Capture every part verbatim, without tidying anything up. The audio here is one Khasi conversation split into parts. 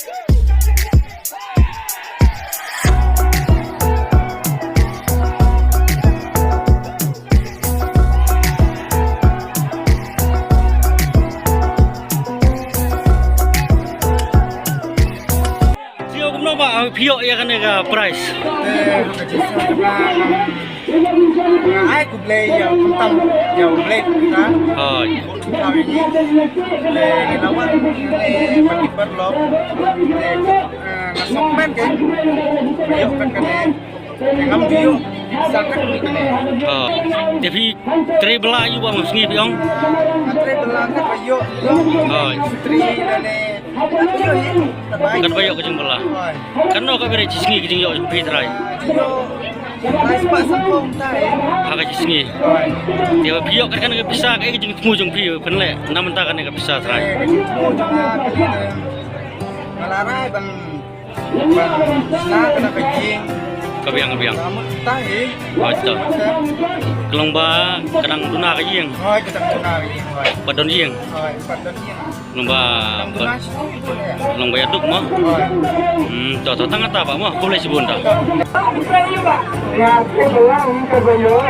Jia kumno ba phi ïoh ïa kane ka prize? Te ka jingïaseng ka ba, um, ai khublei ïa u khamtam ïa U Blei kumta. Hooid. Khamtam ïa ngi. Te ngi la wan ngi ban ïa paralok. Te, uh, nga sngewkmen ke. Ïoh kat kane. Ngam ju ïoh sa kat kane. Ha. Te phi trei bylla ïa u ba ma sngi phi ong? Trei bylla kat ba ïoh. Hooid. Trei lane. Kat ba ïoh ka jingbylla. Hooid. Katno ka ba ri shi sngi ka jingïoh jong phi trai? Jingïoh lai spah sanphew trai. Ha ka shi sngi. Hooid. Te ba phi ïoh kat kane ka pisa, kaei ka jingthmu jong phi phin leh na bynta kane ka pisa trai? Eh, ka jingthmu jong nga ka dei nga la rai ban Ba, sa ka na ka ïing. Ka biang, ka biang. Ka mut ta hi. Hooid to. Ka long ba ka dang duna ka ïing. Hooid, ka dang duna ka ïing, hooid. Pat don ïing. Hooid, pat don ïing. Long ba, ka dang duna shi tu, tu, ya. Long ba ïa duk mo. Hooid. Hmm, to, to, tang kata ba mo. Khublei shibun to. Ïa, ka ba lang ka ba ïoh.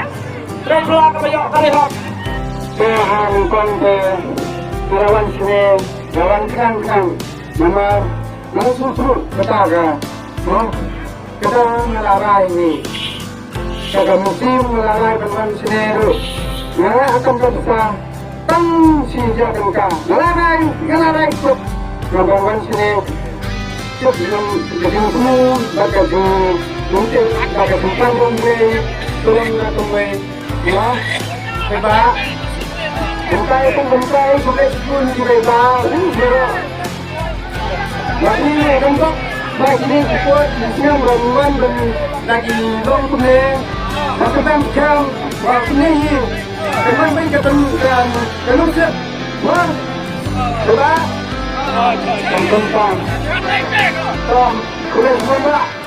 Ka ba lang ka ba ïoh, ka ba ïoh. Te ha nyngkong te, ka la wan shane, ka la wan khnang khnang. Namar Nga sngewthuh kata ka, mo, kata nga la rai ni. Kata ka mynsiem nga la rai ban wan shane ruh. Nga la akan ban sa tang shi ja kan ka. Nga la rai, nga la rai tuk. Nga ban wan shane. Tuk jong ka jingthmu, bad ka jingmyntoi, bad ka jingpang jong Blei. Tolong na tong wei. Ba, ba. Bynta, bynta, bynta, bynta. Ba ni ne, bynta. Ba ni ne, bynta. Ni ne, bynta, bynta. Lagi long kumne. Ba ka bang jam, ba kumne ni. Kumne ban ka bang jam, ka long sep. Ba. Ba. Bang, bang, bang. Bang, kumne, bang, bang.